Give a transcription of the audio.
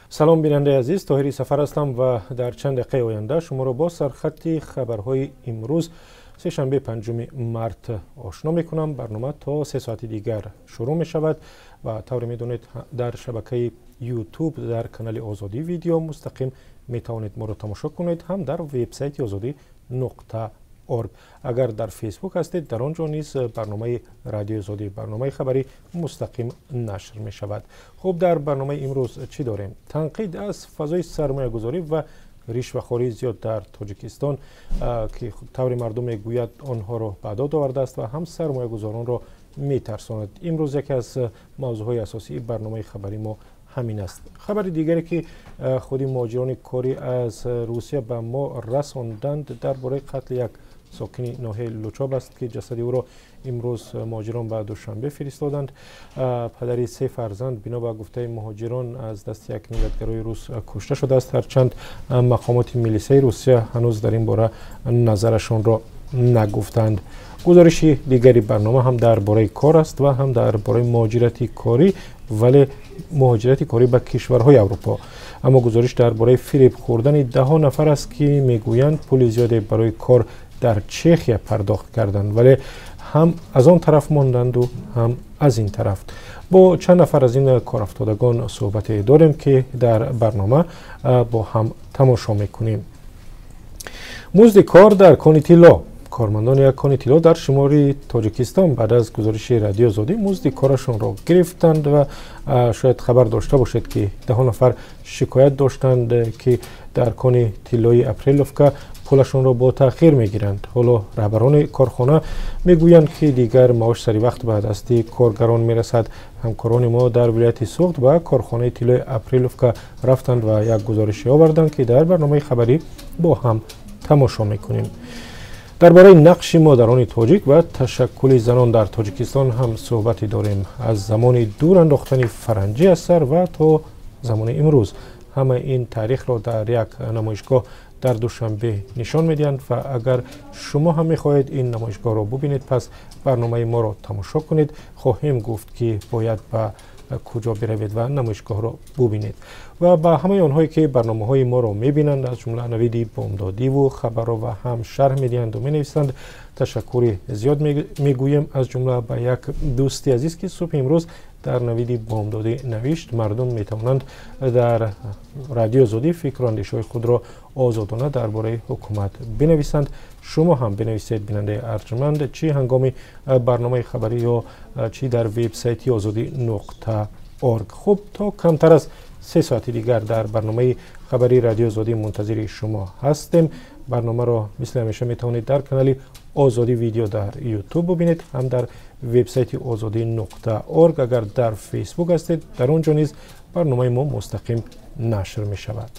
Салом, бинандаи азиз, Тоҳири Сафар ҳастам ва дар чанд дақиқаи оянда шуморо бо сархати хабарҳои имрӯз, сешанбе, 5 март, ошно мекунам. Барнома то 3 соати дигар шурӯъ мешавад ва тавре медонед, дар шабакаи Ютуб, дар канали Озодӣ Видео мустақим метавонед моро тамошо кунед, ҳам дар вебсайти озодӣ.org. Агар дар Фейсбук ҳастед, дар он ҷо низ барномаи Радиои Озодӣ, барномаи хабарӣ мустақим нашр мешавад. Хуб, дар барномаи имрӯз чӣ дорем? Танқид аз фазои сармоягузорӣ ва ришвахории зиёд дар Тоҷикистон, ки тавре мардум мегӯяд, онҳоро ба дод овардааст ва ҳам сармоягузоронро метарсонад. Имрӯз яке аз мавзӯъҳои асосии барномаи хабарии мо ҳамин аст. Хабари дигаре, ки худи муҳоҷирони корӣ аз Русия ба мо расонданд, дар бораи қатли як сокини ноҳияи Лучоб аст, ки ҷасади ӯро имрӯз муҳоҷирон ба Душанбе фиристоданд. Падари се фарзанд, бино ба гуфтаи муҳоҷирон, аз дасти як миллатгарои рус кушта шудааст, ҳарчанд мақомоти милисаи Русия ҳанӯз дар ин бора назарашонро нагуфтанд. Гузориши дигари барнома ҳам дар бораи кор аст ва ҳам дар бораи муҳоҷирати корӣ, вале муҳоҷирати корӣ ба кишварҳои Аврупо. Аммо гузориш дар бораи фиреб хӯрдани даҳҳо нафар аст, ки мегӯянд, пули зиёде барои кор дар Чехия пардохт карданд, вале ҳам аз он тараф монданду, ҳам аз ин тараф. Бо чанд нафар аз ин корафтодагон суҳбате дорем, ки дар барнома бо ҳам тамошо мекунем. Музди кор дар кони тилло. Кормандони як кони тилло дар шимори Тоҷикистон баъд аз гузориши Радиои Озодӣ музди корашонро гирифтанд. Ва шояд хабар дошта бошед, ки даҳо нафар шикоят доштанд, ки дар кони тиллои Апреловка пулашонро бо таъхир мегиранд. Ҳоло раҳбарони корхона мегӯянд, ки дигар маош сари вақт ба дасти коргарон мерасад. Ҳамкорони мо дар вилояти Суғд ба корхонаи тиллои Апреловка рафтанд ва як гузорише оварданд, ки дар барномаи хабарӣ бо ҳам тамошо мекунем. Дар бораи нақши модарони тоҷик ва ташаккули занон дар Тоҷикистон ҳам суҳбате дорем, аз замони дур андохтани фаранҷӣ аз сар ва то замони имрӯз. Ҳамаи ин таърихро дар як намоишгоҳ дар Душанбе нишон медиҳанд ва агар шумо ҳам мехоҳед ин намоишгоҳро бубинед, пас барномаи моро тамошо кунед. Хоҳем гуфт, ки бояд ба куҷо биравед ва намоишгоҳро бубинед. Ва ба ҳамаи онҳое, ки барномаҳои моро мебинанд, аз ҷумла Навиди Бомдодиву хабарро ва ҳам шарҳ медиҳанду менависанд, ташаккури зиёд мегӯем. Аз ҷумла ба як дӯсти азиз, ки субҳи имрӯз дар Навиди Бомдодӣ навишт: «Мардум метавонанд дар Радиои Озодӣ фикру андешаҳои худро озодона дар бораи ҳукумат бинависанд». Шумо ҳам бинависед, бинандаи арҷманд, чӣ ҳангоми барномаи хабарӣ ё чӣ дар вебсайти озодӣ.org. Хуб, то камтар аз 3 соати дигар дар барномаи хабарии Радиои Озодӣ мунтазири шумо ҳастем. Барномаро мисли ҳамеша метавонед дар канали Озодӣ Видео дар Ютуб бубинед, ҳам дар вебсайти озодӣ.org. Агар дар Фейсбук ҳастед, дар он ҷо низ барномаи мо мустақим нашр мешавад.